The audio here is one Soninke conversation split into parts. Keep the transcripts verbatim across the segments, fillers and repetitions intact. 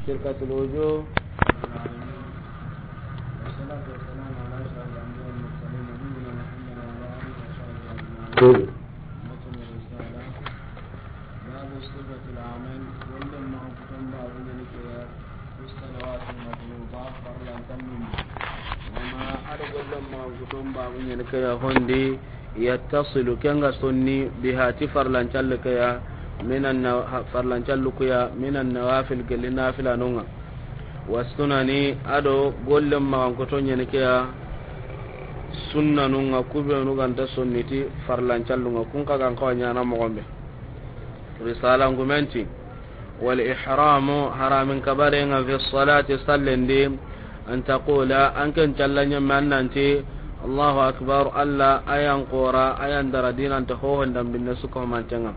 شركة الوجوه. والصلاة والسلام على أشرف الأنبياء والمرسلين نبينا محمد وعلى آله وصحبه أجمعين. متن الرسالة. باب صفة العمل. Gollen maxankuton babu ɲa ni ke ya. في الصلوات المفروضة. Farlan tanmun. وما على. Gollen maxankuton babu ɲa ni ke ya hondi. Yattasilu, ken ga sonni, biha, ti farlancallu ke ya, minan na-, ha-, farlancallu ku ya, minan nawafil, gelli nafilanun ŋa. Wa sunani, a do gollen maxankuto ɲa ni ke ya, sunnanun ŋa, ku benu ga nta sonni ti farlancallun ŋa, kun xa ga n xawa ɲaana moxo be. Risala ŋumenti. والإحرام, haramin kabarenŋa, في الصلاة, sallen di, أن تقول, an ken calla ɲamme an nan ti, الله أكبر, Alla, a yan xora, a yan dara dinanta hohon dambinne su ko mantenŋa.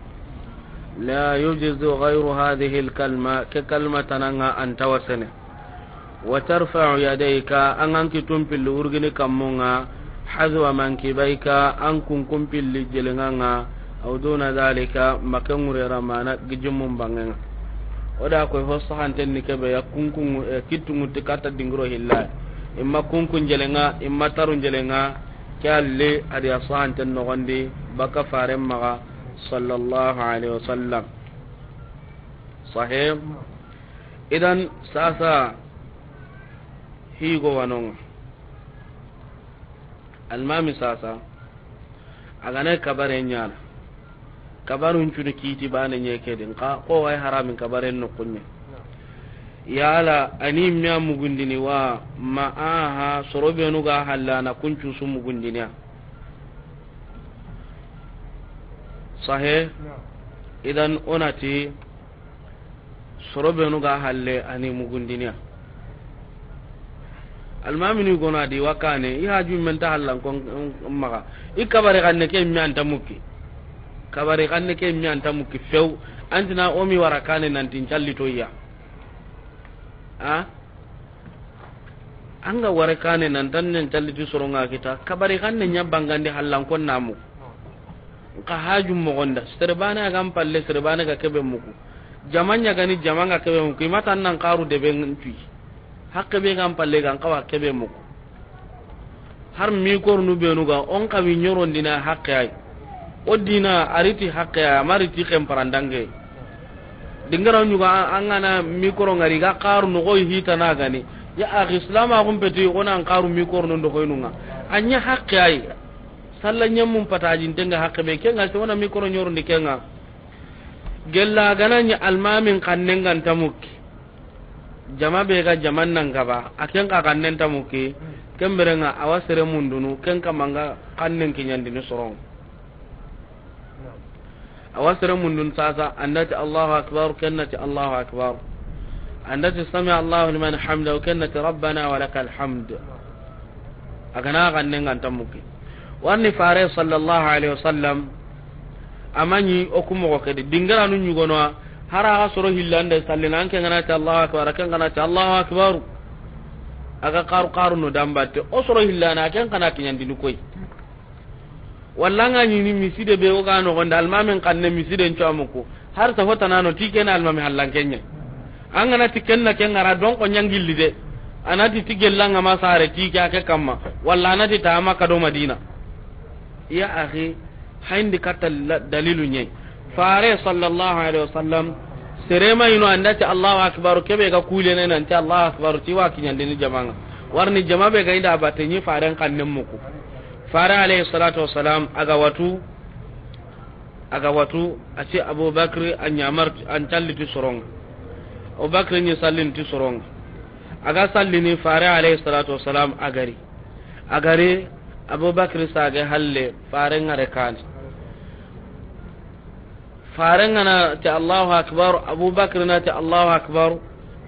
لا يجوز غير هذه الكلمة, ke kalma tana ŋa an ta wasene. وترفع يديك, an ga n kitun pilli wurgini kammun ŋa, حذو منكبيك, an kunkun pilli jelenŋan ŋa, أو دون ذلك, ma ken ŋurera, mana gijimun banŋen ŋa. O da koy ho sahanten ni ke be ya, kunkun, eh, kittunŋu ti katta dingiro hilla. Imma kunkun jelenŋa, imma tarun jelenŋa, ke alle a di a sahanten noxon di, baka faren maxa, صلى الله عليه وسلم. Sahih. Idan, sasa, higo wanonŋa. Almami sasa, a ga na kabare ɲaana. Kabarun cuni kiti bane ɲe ke di, nxa ko way haramin kabaren noxun ɲa. Yala, a ni me a mugundini wa, ma aha, soro benu ga halla na kun cu su mugundini ya. Sahih. Idan o na ti, soro benu ga halle a ni mugundini ya. Almamini gona di wa kane, i haju men ta hallan kon maxa. I kabari xanne ke me an ta mukki. Kabari xanne ke me an ta mukki few. An ti na o mi wara kane nan ti n calli to ya. A? An ga wara kane nan tan nen calli ti soronŋa kita. Kabari xanne ɲa bangandi hallan kon na mu. Nxa haju moxon da, sere bane a ga n palle, sere bane ga ke be muku. Jama ɲa ga ni, jama ga ke be muku. I ma tan nan xaru debe n cuyi. Hakke be ga n palle ga n xawa ke be muku. Har mikornu benu ga, o n xawi ɲorondini hakke ay. O dina a ri ti hakke ay, a ma ri ti xenparandange. Dingara ɲuga an ga na mikoro ŋari ga xaru noxoy hitana ga ni. Ya axi, silamaxun peti o na n xaru mikornun do xoynun ŋa. A ɲa hakke ay. Salla ɲammun patajinten ŋa hakke be, ken ŋa se o na mikoro ɲorondi ken ŋa. Gella ga na ɲa almamin xannen ga nta mukki. Jama be ga jaman nan gaba, a ken xa xannen nta mukki. Ken bere ŋa a wa sere mundunu, ken kamma ŋa xannen kiɲandini soron. A wa sere mundun sasa, an da ti Allahu akbar, ken na ti Allahu akbar. An da ti sami Allahu liman hamdahu, ken na ti rabbana wa lakal hamd. A ga na xannen ga nta mukki. Warni fare sallallahu alaihi wasallam, a ma ɲi o ku moxo ke di. Dingaranu ɲugono, hari a ga soro hilla n da sallina, an ken ga na ti Allahu akbar, ken ga na ti Allahu akbar. A ga xaru xaru no dambatte, o soro hillana, ken xa na kiɲandini koy. Walla an ga ɲi ni miside be o ga noxon da, almamin xanne misiden cu a muku. Har sa hotana no ti ken almami hallan ken ɲa. An ga na ti ken na ken ŋara don ko ɲangilli de. A na ti ti gella ŋa ma sare ti ke a ke kamma. Walla a na ti ta Makka do Madina. Ya axi, hayndi katta la-, dalilu ɲa yi. Fare sallallahu alaihi wasallam, sere ma ino an da ti Allahu akbar, kebe ga kulene nan ti Allahu akbar, ti wa kiɲandini jama ŋa. Warni jama be ga i da batte ɲi faren xannen muku. Fare alayhi salatu wassalam, a ga watu, a ga watu, a ti Abubakar, a ɲamar, an calli ti soron ŋa. Abubakar ɲi sallini ti soron ŋa. A ga sallini fare alayhi salatu wassalam, a gari. A gari, Abubakar sage halle, fare ŋa re kani. Faren ga na ti Allahu akbar, Abubakar na ti Allahu akbar.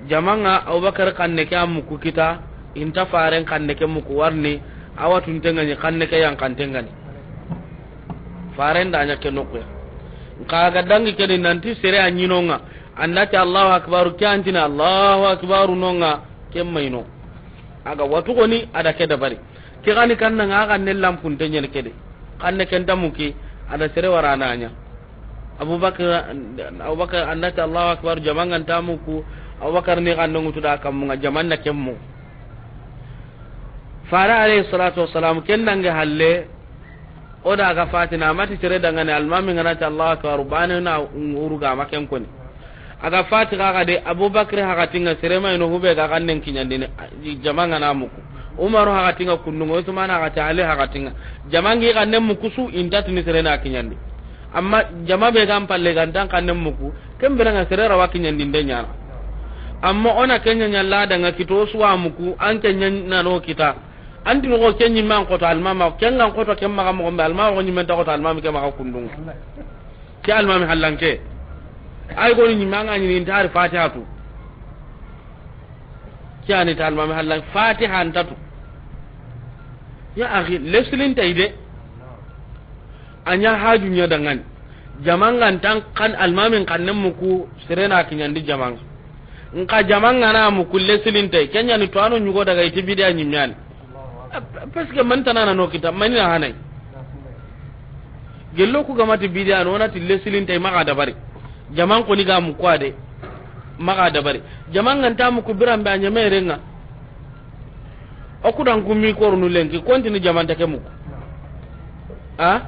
Jama ŋa Abubakar xanne ke a muku kita, i nta faren xanne ke muku warni, a watunten ga ɲi xanne ke yan xanten ga ni. Faren da ɲa ke noxu ya. Nxa ga dangi ke di nan ti sere a ɲi no ŋa, an da ti Allahu akbar, ke an ti na Allahu akbar no ŋa, ke ma ino. A ga watu goni, a da ke dabari. Ke gani kanna ŋa, xanne lampunte ɲeni ke de. Xanne ken nta muki, a da sere wara na ɲa. Abubakar, Abubakar an da ti Allahu akbar, jama ŋa nta muku, Abubakar ni xanne ŋutu da kammunga, jaman na kemmu. Fare alayhi salatu wassalam, ken nange halle, o da ga fatina, a mati sere dangane, almami ngana ti Allahu akbar, bane na uru ga ma ken koni. A ga fati ga ga de, Abubakar hakatinga, sere ma ino hube ga xannen kiɲandini, jaman ngana muku. Umaru hakatinga kundungo, Usman hakati, Ali hakatinga. Jaman gi xannen muku su, intatini sere na kiɲandi. Amma jama be gan palle gan tan xannen muku, ken bere nga sere rawa kiɲandinde ɲana. Amma o na kenya ɲa la danga kito suwa muku, an kenya na no kita. An ti moxo ken ɲimme an xoto almama, ken gan xoto ken maxa moxo be almama ko ɲimme ta xoto almami ke maxa kundungu. Ke almami hallanke. Ay goni ɲimme an ga ɲini inta hari Fatiha tu. Ke ani ta almami hallan Fatiha anta tu. Ya akhi, leslin tay de. A ɲa haju ɲa dangani. Jaman gan tan kan almamin xannen muku sere na kiɲandi jaman. Nka jaman ngana muku leslin tay. Kenya ni to ano ɲugo daga iti bidiya ɲimme yani. Parce que man tana na no kita, mani na hanai. Gello ku ga mati bidiya no na ti leslin tay maxa dabari. Jaman koni ga muku a de. Maxa dabari. Jaman nganta muku biran be a ɲame renga. O ku dan ku mi kornu lenki, kontini jaman ta ke muku. A?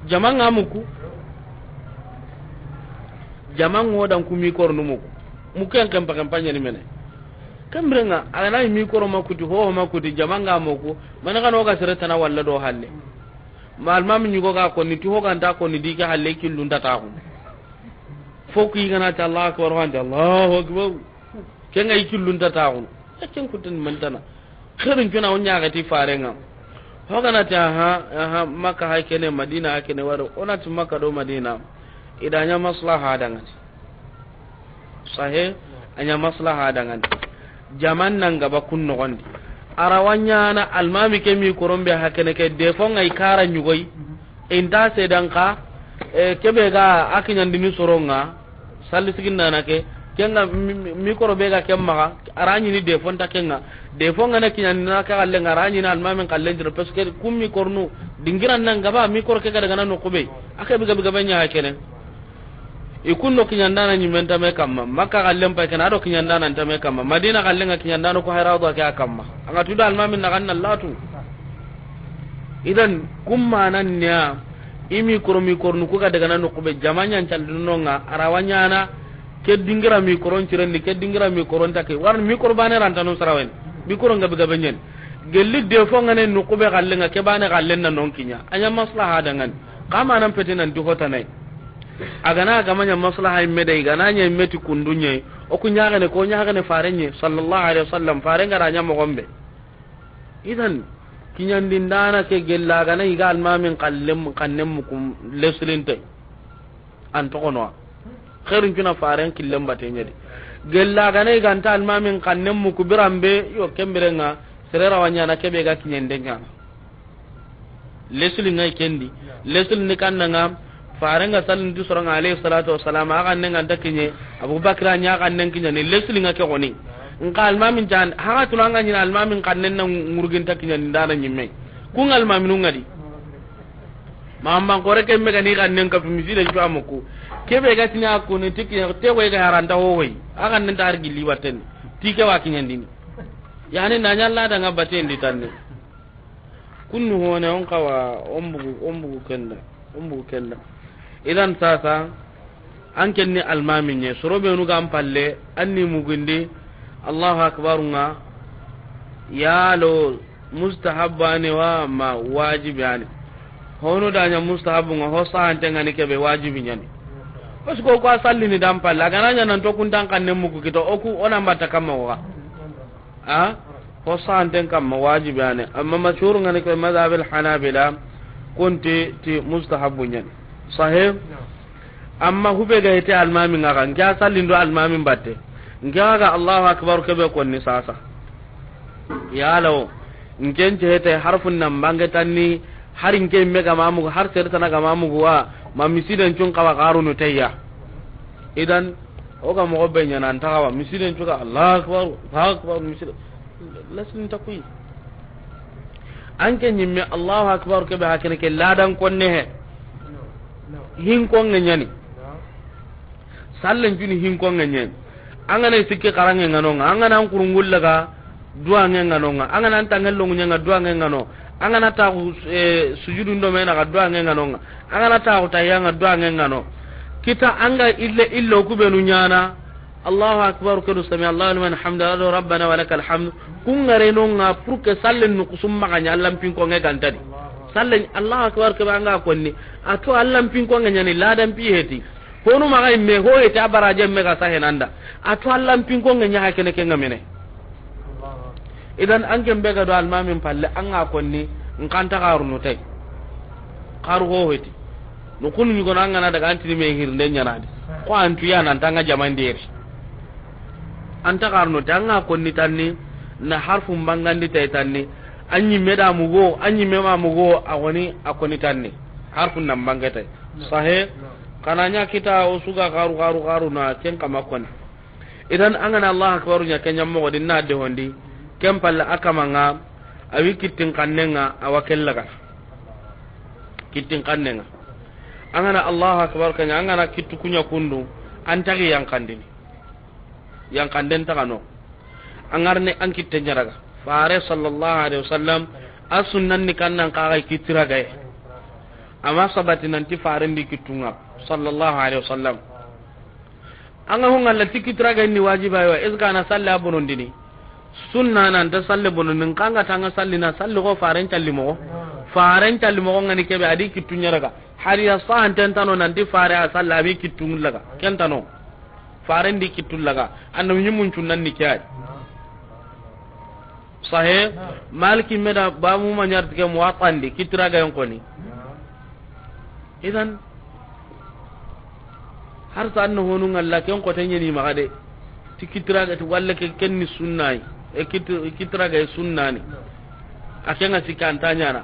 Jaman nga muku. Jaman ngo dan ku mi kornu muku. Muku en kempa kempa ɲani mene. Kembre nga, a ga na mi koro ma kuti, ho ma kuti, jaman nga muku. Mana ga no ga sere tana walla do halle. Ma almami ɲugo ga koni, ti ho ganta koni, di ke halle killun ta taxu. Fo ku i gana ta Allahu akbar, wande Allahu akbar. Ken ga i killun ta taxu. E ken kutten mantana. Xeerin cuna o ɲaxati farenga. Ho gana ti aha, aha, Makka hay kene, Madina hay kene waro. O na ti Makka do Madina. I da ɲa maslaha dangani. Sahe, a ɲa maslaha dangani. Jaman nan gaba kun noxondi. A rawa ɲana almami ke mi korombe hakene ke defo ngai kara ɲugoy. Inta sedan ka, e, kebe ga a kiɲandini soronga, salli sigin nana ke, kenga mi, mi, mikoro be ga ken maxa, a ra ɲini defo nta kenga. Defo ngana kiɲandina ke galle nga, a ra ɲini almamin kallen tiro, parce que kun mikornu, dingiran nan gaba, mikoro ke ga daga na noxu be, a ke biga biga be ɲa kene. I kun do kiɲandana ɲimen tame kamma, Makka gallen pay kena, a do kiɲandana ntame kamma, Madina gallen nga kiɲandana ko hayra do ke a kamma. Anga tuda almamin na ganna latu. Idan, kun manan niya, i mi koro mi kornu ku ga daga na noxu be, jama ɲan caldinonga, a rawa ɲana, ke dingira mi koron cirendi, ke dingira mi koron take, war mi koro bane ranta non sarawen, mi koron gabe gabe ɲen. Gelli defo ngane noxu be gallen nga, ke bane gallen na non kiɲa, a ɲa maslaha dangan, kama nan pete nan di hotanai. A gana a gama ɲa maslaha imme de, i gana ɲa imme ti kundunye, o ku ɲagene, ko ɲagene farenye, sallallahu alaihi wasallam, faren ga ra ɲa moxo be. Idan, kiɲandindana ke gella gana i ga almamin kallem, kannem mukum leslinte. An toxonoa. Xeerin cuna faren killen bate ɲedi. Gella gana i ganta almamin kannem muku biran be, yo kembirenga, sere rawa ɲana kebe ga kiɲenden ɲana. Lesli ngai kendi. Lesli ni kannanga, farenga sallin ti soronga alayhi salatu wassalam, a kannen nga nta kiɲe, Abubakar a ɲa kannen kiɲa, ni lesli nga ke goni. Nka almamin jan, haka tulanga ɲina almamin kannen na ngurgin ta kiɲa ni dana ɲimme. Kun almaminu ngadi. Ma amman kore ke mega ni kannen ka fimisi de jwa muku. Kebe ga tinya ko ni ti kiɲa, te ko ga haranta ho hoy. A kannen ta har gilli watten. Ti ke wa kiɲandini. Yani na ɲalla danga batendi tanne. Kunnu hone on kawa, on bugu, on bugu kenda, on bugu kenda. Idan sasa, an kenni almami ɲe, soro benu ga an palle, an ni mugundi, Allahu Akbar nga, yalo mustahabba ni wa ma wajibi ani. Hono da ɲa mustahabbu nga, ho sahante nga ni kebe wajibi ɲani. Parce que ko a sallini dan palle, a gana ɲa nan to kuntan kanne mugu kito, oku ona mbatta kamma wa. A ho santen kamma wajibi ane, amma mashhur ngani ko madhhab al hanabila, kunti ti mustahabbu ɲani. Sahih. Amma hube ga ite almami nga ga, nke a sallindo almami batte, nke ga Allahu akbar kebe konni sasa. Yalawo, nke nce hete harfun nan bange tanni, har nke me ga mamugu, har sere tana ga mamugu wa, ma misiden cun kawa garunu tayya. Idan, o ga mogo be ɲana an taxawa, misiden cuga, Allahu akbar, Allahu akbar, misiden, lasin ta kuyi. An ke ɲimme, Allahu akbar, ke be hakene ke ladan konne he. Hin konge ɲani. Sallen juni hin konge ɲani. An ga na sikki xaranŋe ŋa no ŋa, an ga na an kurungulla ga duwanŋe ŋa no ŋa, an ga na an tanŋe longuɲe ŋa duwanŋe ŋa no, an ga na taxu, eh, sujudun do me na ga duwanŋe ŋa no ŋa, an ga na taxu tahiya ŋa duwanŋe ŋa no. Kita an ga ille ille ku benu ɲaana, Allahu akbar, ke do sami Allahu liman hamda, do rabbana wa lakal hamd. Kun ŋa re no ŋa pour que sallen nu kusum maxa ɲa Allan pinkonŋe gantadi. Sallen Allahu akbar ke be an ga konni. A to Allan pinkonŋe ɲaani ladan pi heti. Honu maxa imme ho heti a baraje me ga sahe nanda. A to Allan pinkonŋe ɲa ha kene ke ŋa mene. Idan an ken be ga do almamin palle an ga konni n xanta xarunu tay. Xaru ho heti. No kunu ɲugono an ga na daga an tini me hirnde ɲaana di. Ko an tu ya nan tanga jamanderi. An ta xarunu tay an ga konni tanni na harfu mbangandi tay tanni. An ɲimme da mugo, an ɲimme ma mugo, a woni a konni tanni. Harfu nan bange tay. Sahe, xa na ɲa kita o su ga xaru, xaru, xaru na ken kama konni. Idan an ga na Allahu akbar ɲa ke ɲa moxo di na de hondi, ken palle a kama ŋa, a wi kittin xannen ŋa, a wa kella ga. Kittin xannen ŋa. An ga na Allahu akbar ke ɲa, an ga na kittu ku ɲa kundu, an taxi yanqandini. Yanqanden taxa no. An ŋarne an kitte ɲa raga. Fare sallallahu alaihi wasallam, a sunnan ni kan nan xa ga kitti ragaye. Ama sabati nanti faren di kittu ŋa, sallallahu alaihi wasallam. An ga ho ŋalla ti kitti ragaye ni wajiba yo, est-ce que a na salle a bonondini? Sunna na nta salle bonondini, xa an ga ta ŋa salli na salli xo faren calli moxo. Faren calli moxo ŋa ni ke be a di kittu ɲa raga. Hari ya sahanten ta no nanti fare a salle a bi kittu laga. Ken ta no. Faren di kittu laga. An na ɲimun cunnan ni ke ay. Sahe, Maliki me da babu ma ɲarti ke Muwatta ndi, kitti ragayen koni. Idan, har sa an na honu ŋalla ken xote ɲeni maxa de. Ti kitti raga ti walla ke ken ni sunna yi. E kitti, kitti ragaye sunna ni. A ke ŋa sikka an ta ɲaana.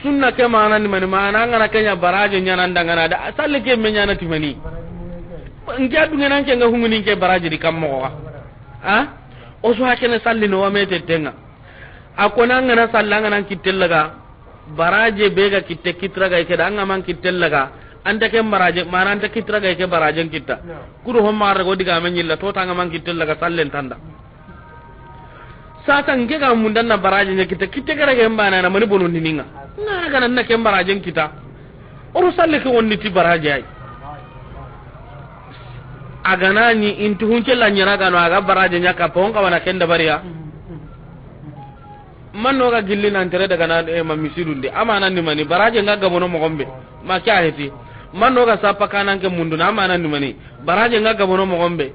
Sunna ke mana ni mani, mana an ga na ke ɲa baraje ɲaana an da ŋa na da. Salle ke me ɲaana ti mani. N ke a duŋe nan ke ŋa hunguni n ke baraje di kam moxo ga. A? O su ha kene salli no wa me te te ŋa. A ko na an ga na salli an ga na kitte laga. Baraje be ga kitte kitti ragaye ke da an ga man kitte laga. An ta ken baraje, mana an ta kitti ragaye ke barajen kitta. Kudo ho ma rago diga me ɲilla to ta an ga man kitte laga sallen ta nda. Sasa n ke ga mundan na baraje ɲa kitta, kitte ke ragaye mbana na mani bonondini ŋa. N ga na ga na ken barajen kitta. O ro salle ke wonni ti baraje ay. A ga na ni intu hunce la ɲa raga no a ga baraje ɲa ka pon ka wana ken dabariya. Man no ga gilli nan tere daga na, eh, ma misidun di. Amana ni mani baraje ŋa gabono moxo be. Ma ke a heti. Man no ga sapa kanan ke munduna amana ni mani. Baraje ŋa gabono moxo be.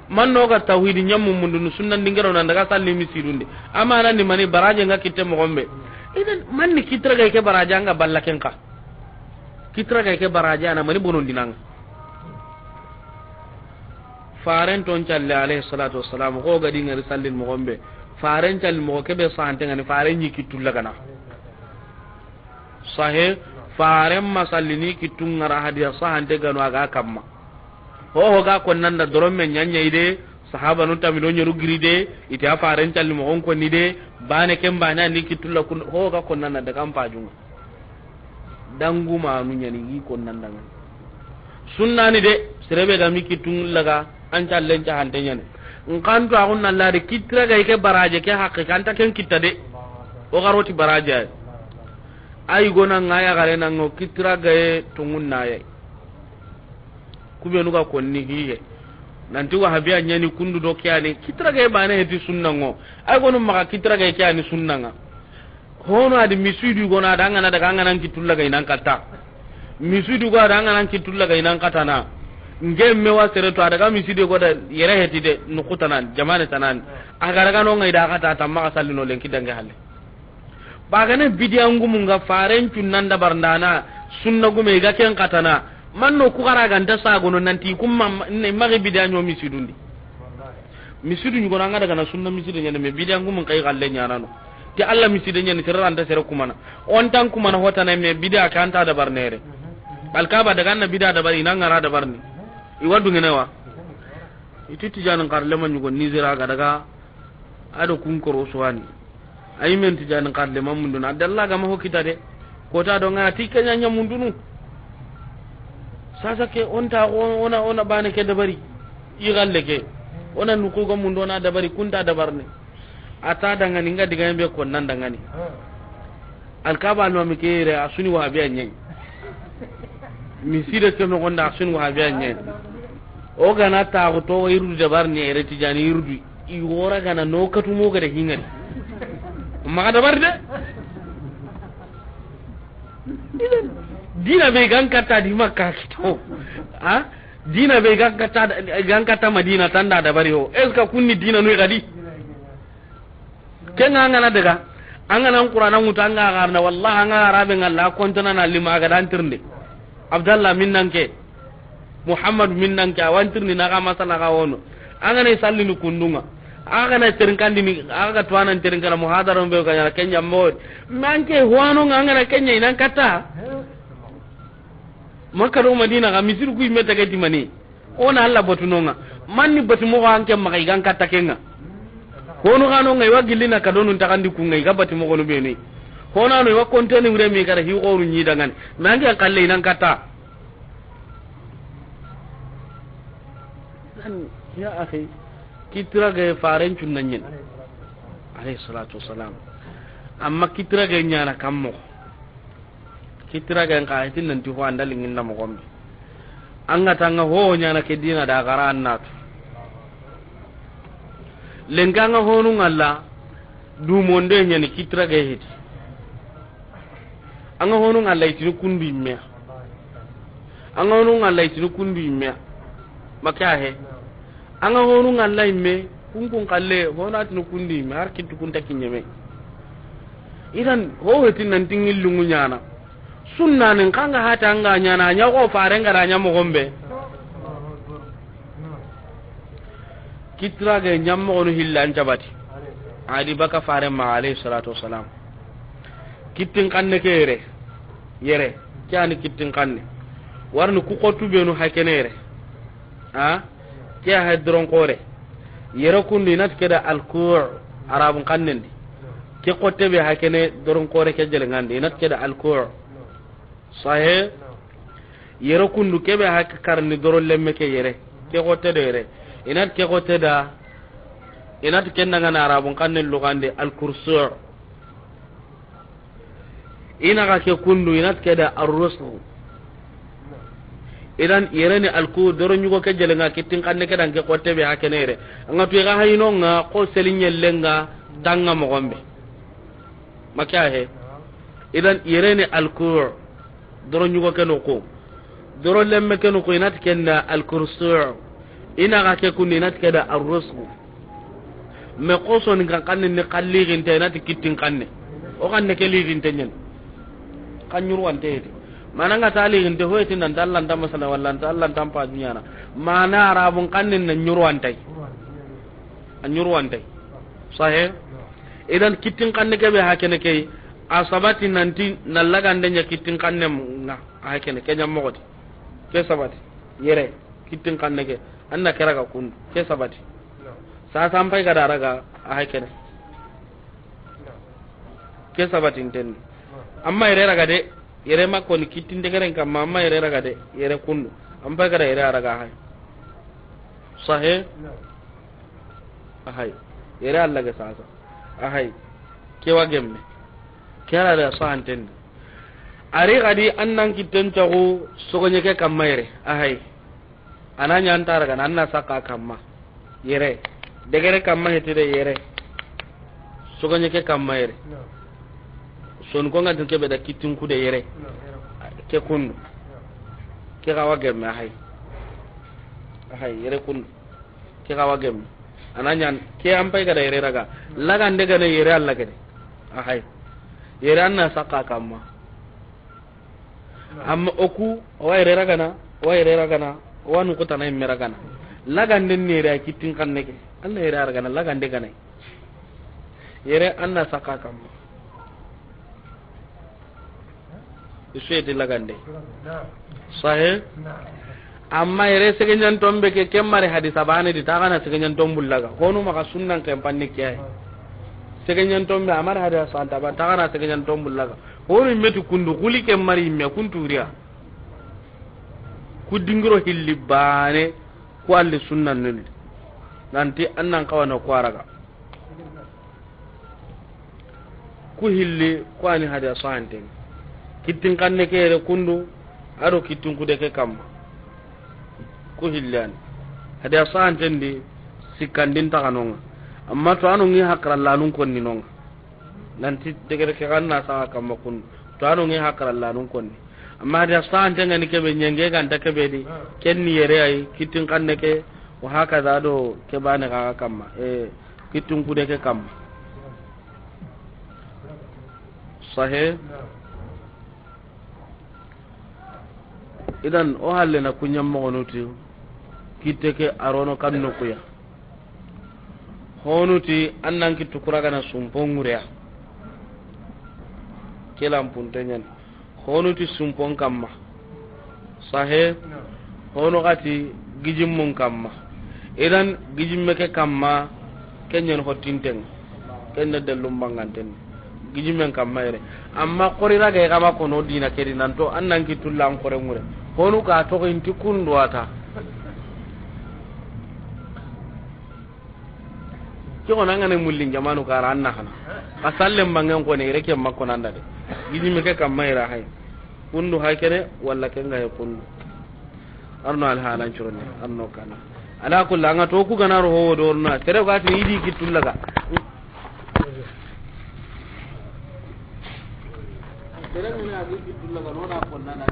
Man no ga tawhidi ɲamu mundunu sunnan dingero nan daga salli misidun di. Amana ni mani baraje ŋa kitte moxo be. Idan man ni kitti ragaye ke baraje an ga balla ken xa. Kitti ragaye ke baraje a na mani bonondini an ŋa. Faren ton calle alayhi salatu wassalam, xo ga di ŋari sallin moxo be. Faren calli moxo ke be sahante ŋa ni, faren ɲi kittu laga na. Sahe, faren ma sallini kittu ŋa ra hadiya sahante ga no a ga kamma. Ho ho ga konnan da doron me ɲaɲa ide, sahabanu tamido ɲeru giri de, ite a faren calli moxon konni de, bane ken bane a ni kittu la kun, ho ho ga konnan da daga an pajun ŋa. Dangumanu ɲani yi konnan da ŋa. Sunna ni de, sere be ga mi kittu laga, an callen cahante ɲani. N xa n to a xun na la de kitti ragaye ke baraje ke haqqe ke an ta ken kitta de. O ga ro ti baraje ay. Ay gona ŋa ya gare na ŋo kitti ragaye tungun na ye. Ku benu ga konni hiye. Nanti wahabiya ɲani kundu do ke ya ni kitti ragaye bane heti sunna ŋo. Ay gonu maxa kitti ragaye ke ya ni sunna ŋa. Hono a di misidu gona da an ga na daga an ga na kittu laga i nan katta. Misidu go da an ga na kittu laga i nan katana. N ke me wa sere to a daga misidu go da yere heti de nukuta nan, jamane ta nan. A ga daga no ŋa i da kata ta maxa salli no lenki dange halle. Ba ga ne bidiya ngumu ŋa faren cunnan dabarndana, sunna gume i ga ken katana. Man no ku xara ga nta sagono nanti kuma ma, ne magi bidiya ɲo misidundi. Misidu ɲugono an ga daga na sunna miside ɲani me bidiya ngumun xa i xalle ɲanano. Ti Alla miside ɲani sere ra nta sere kumana. O nta an kumana hotana me bidiya ke an ta dabarnere. Alkaba daga na bidiya dabari i na ŋa ra dabarni. I wa duŋene wa. I ti Tijani xarlema ɲugo Nizera ga daga a do kun koro suwani. Ayi men Tijani xarlema mundunu. A dalla ga ma ho kita de. Kota do ŋa ti ke ɲa ɲa mundunu. Sasa ke o nta o na, o na bane ke dabari. I xalle ke. O na nuku ga mundo na dabari, kunta dabarni. A ta dangani, nga diga yembe ko nan dangani. Alkaba no mi kere, a su ni wahabiya ɲa yi. Misire ke no gonda, a su ni wahabiya ɲa yi. O ga na ta ko to irdu dabarni, ere Tijani irdu. I wora ga na no katu mo ga da hingari. Maxa dabari de. Dina be gan katta di Makka kito. Ha? Dina be gan katta, gan katta Madina tanda dabari ho. Est-ce que kunni dina no gadi? Kenga an ga na daga, an ga na Qur'ana ŋutu, an ga garna, wallahi, an ga Arabe ngalla, kontana na lima ga dan tirnde. Abdallah min nan ke, Muhammad min nan ke, a wa n tirni na ga masala ga wono. An ga na sallini kundunga. A ga na terinkandini, a ga tuwanan terinkana muhadara be ga ɲana kenya mo. Man ke huwano nga an ga na kenya i nan katta. Makka do Madina ga misiru ku i me tage di mani. O na Allah batu no nga. Manni batu mo an ke maxa i gan katta kenga. Hono gano nga i wa gillina ka donu n taxandi ku nga i ga batu mo gono beni. Hono ano i wa konteni wure mi kara hi goru ɲi dangan. Man ke an kalle i nan katta. Ya akhi, kitirage faren cunna ɲin. Alayhi salatu wassalam. Amma kitirage ɲana kammo. Kitirage n ka hitin nanti ho anda linginda mo gombe. An ga tanga ho ɲana ke dina da gara annatu. Lenka nga honu ngalla, du monde ɲani kitirage hiti. An ga honu ngalla itini kundu imme. An ga honu ngalla itini kundu imme. Maka he. An ga honu ngalla imme, kun kun kalle, hona tini kundu imme, har kitu kunta kinyeme. Idan, ho heti nan tingil lungu ɲana. Sunna nin kanga hata anga ɲana, ɲa ko faren ga da ɲa mo gombe. Kitirage ɲammoxonu hillan cabati. Adi baka faren ma, alayhi salatu wassalam. Kittin kanne ke yere. Yere. Ke ani kittin kanne. Warni ku xottu benu hakene yere. Ha? Ke ha doron kore. Yere kundu inat keda alku', Arabun kannen di. Ke xotte be hakene doron kore ke jelengandi inat keda alku'. Sahe. Yere kundu kebe hak karni doro lemme ke yere. Ke xotte do yere. Inat ke xotte da. Inat ken daga na Arabun kannen lugande alkursu'. Ina ga ke kundu inat ke da arrusgu. Idan yere ni alku' doro ɲugo ke jelenga kittin kanne ke dan ke xotte be hakene yere. Anga tu ga hayno nga ko selinye lenga tanga mo gombe. Maka he. Idan yere ni alku'. Doro ɲugo ke no ko. Doro lemme ke no ko inat ken da alkursu'. Ina ga ke kundu inat ke da arrusgu. Me xoso ni kan kanne ni kalliginte inat kittin kanne. O kanne ke liginte ɲen. Kan ɲurwante heti. Mana nga ta liginte ho heti nan ta Allah nta masala walla nta Allah nta pa dunyana. Mana Arabun kanne na ɲurwantai. A ɲurwantai. Sahe. Idan kittin kanne ke be hakene ke. A sabati nanti na lagande ɲa kittin kanne nga. A hakene ke ɲammoxoti. Ke sabati. Yere. Kittin kanne ke. Anna kera ga kundu. Ke sabati. Sa sampai ga da raga a hakene. Ke sabati nten. Amma yere raga de. Yere makko ni kittin degeren kamma, amma yere raga de. Yere kundu. Ampai ga da yere a raga hay. Sahe. A hay. Yere Allah ga sasa. A hay. Ke wa gemme. Kera da sahanten. Ari gadi annan kitten tagu sogonye ke kamma yere. A hay. Ana ɲa anta ragana, anna saka kamma. Yere. Degere kamma heti de yere. Sogonye ke kamma yere. Son ko ngantin kebe da kittin ku de yere. Ke kundu. Ke ga wa gemme a hay. A hay, yere kundu. Ke ga wa gemme. Ana ɲan ke ampai ga da yere raga. Lagande gane yere Allah gade. A hay. Yere anna saka kamma. Amma oku, o wa yere ragana, o wa yere ragana, o wa nuku tana imme ragana. Lagande ni yere a kittin kanne ke. Anna yere a ragana, lagande gane. Yere anna saka kamma. Isuyeti lagande. Sahe? Amma yere segenyan tombe ke, ke mari hadisa bane di, ta gana segenyan tombu laga. Honu maxa sunnan ke panni ke ay. Segenyan tombe, amar hadisa santa ba, ta gana segenyan tombu laga. Honu metu kundu, kuli ke mari me kunturiya. Ku dingiro hilli bane, ku alli sunnan nulli. Nanti an nan xawa na ku raga. Ku hilli, ku ni hadiya sahanten. Kittin xanne ke yere kundu, a do kittin kude ke kamma. Ku hilli a ni. Hadiya sahanten di sikkandin taxa no ŋa. Amma to a no ŋi hakarallanun konni no ŋa. Nanti degere ke xa na saxa kamma kundu. To a no ŋi hakarallanun konni. Amma hadiya sahanten ga ni kebe ɲenge ga nta kebe di. Ken ni yere a yi, kittin xanne ke, wa hakaza do ke bane xa kamma. E, kittin kude ke kamma. Sahe. Idan o halle na ku ɲa moxonu ti kitte ke a ro no kan noxu ya. Honu ti an nan kittu ku raga na sumpo ŋure ya. Ke lanpunte ɲa ni. Honu ti sumpon kamma. Sahe. Honu xa ti gijimmun kamma. Idan gijimme ke kamma, ken ɲa ni hottinten. Ken na dellun banganten. Gijimen kamma yere. Amma xori raga yi xa ma kono dina ke di nanto an nan kittu la an xore ŋure. Honu ka toxo inti kundu a ta. Ke xo na an ga na mullin jamanu kara an na xana. Xa sallen bangen kone yere ke ma konanda de. Gijimme ke kamma yere hay. Kundu hay kene walla ken ga he kundu. Arno alhalan curoni, arno kana. Ala kulli, an ga to ku gana ro ho do na. Sere ga ti idi kittu laga. Sere ga ni a gi kittu laga no na konna na.